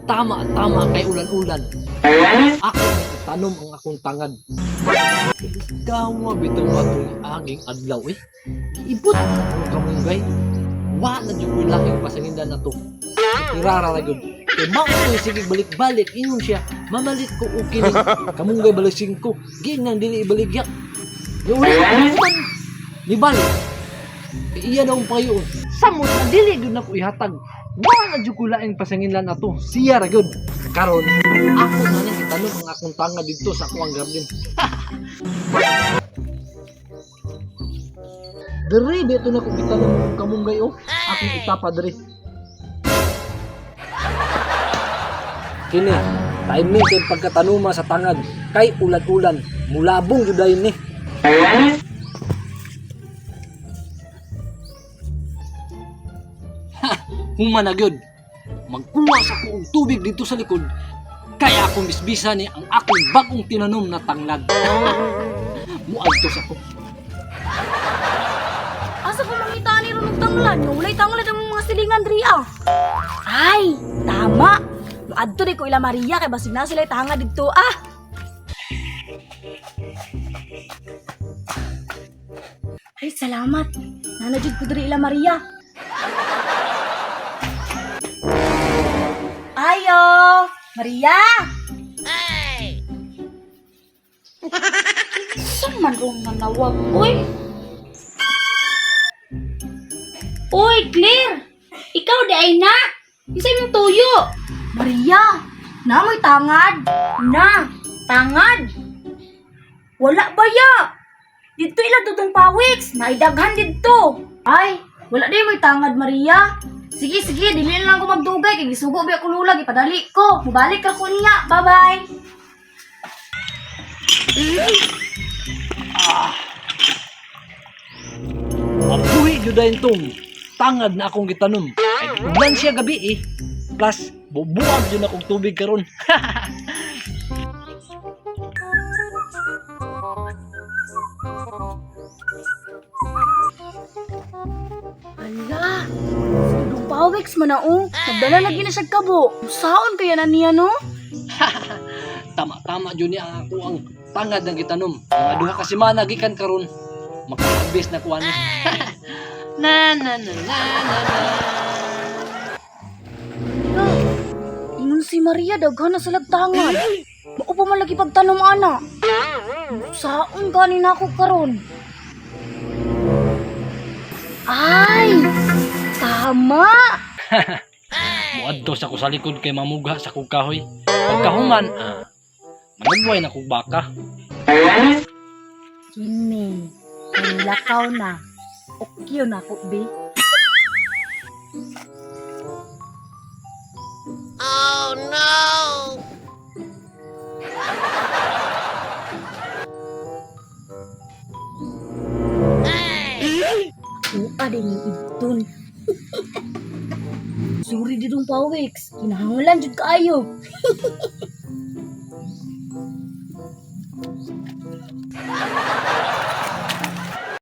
Tama, tama kay ulan-ulan. Ako tanom ang akong tangad. Gawa bitaw atong aging adlaw eh. Giibot na akong kamunggay. Wa na jud ko'y laking pasangindan na to. Kirara ra gyud. Kay mao to sige balik-balik ingon siya. Mamalit ko og kining kamunggay balik 5. Giingan dili ibaligya. Uli man nibalik. Kay iya daw ang payoon. Samot na dili gyud nako ihatag. Wa na jud ko laing pasanginlan ato. Siya ra gyud. Karon ako na nang itanom ang akong tanga didto sa akong garden. Diri dito na ko itanom ang kamunggay oh. Akong itapa diri. Kini, timing kay pagkatanuma sa tangad kay ulan-ulan, mulabong jud dayon ni. Human na gyud. Magkuha sa kuong tubig dito sa likod kaya akong bisbisa ni ang akong bagong tinanom na tanglad. Muadto sa ko. Asa ko mangita ni ron og tanglad? Nga walay tanglad ang mga silingan diri ah. Ay, tama. Adto di ko ila Maria kay basig na sila tanga didto ah. Ay, salamat. Nana jud ko diri ila Maria. Ayo, Maria. Ay. Saan man rong nanawag, uy? Uy, Claire! Ikaw di ay na! Isa imong tuyo! Maria! Na mo'y tangad! Na! Tangad! Wala ba ya? Dito ila dudong pawiks! Naidaghan dito! Ay! Wala di mo'y tangad, Maria! Sige, sige, dili na lang ko magdugay kay gisugo ba ako lula, gipadali ko. Mubalik ka ko niya. Bye-bye. Mabuhi gyud dayon tong tangad na akong gitanom. Ay ulan siya gabi eh. Plus bubuag gyud akong tubig karon. Ala, dudong pawiks man na oh. Nagdala lagi na siya kabo. Saon kaya na niya no? Tama-tama jud ni ang ako ang tangad ng gitanom. Mga duha ka semana gikan karon. Makahabis na kuan ni. Na na na na na na. Ala, ingon si Maria daghan na sa lagtangan. Mao pa man lagi pagtanom ana. Saon gani na ako karon? Ay, tama. Muadto sa ko sa likod kay mamugha sa kog kahoy. Pagkahuman, manugway na kog baka. Kini, lakaw na. Okyo na ko, be. Oh no! Ua din yung idton. Sorry didong pawiks. Kinahangalan jud kaayo.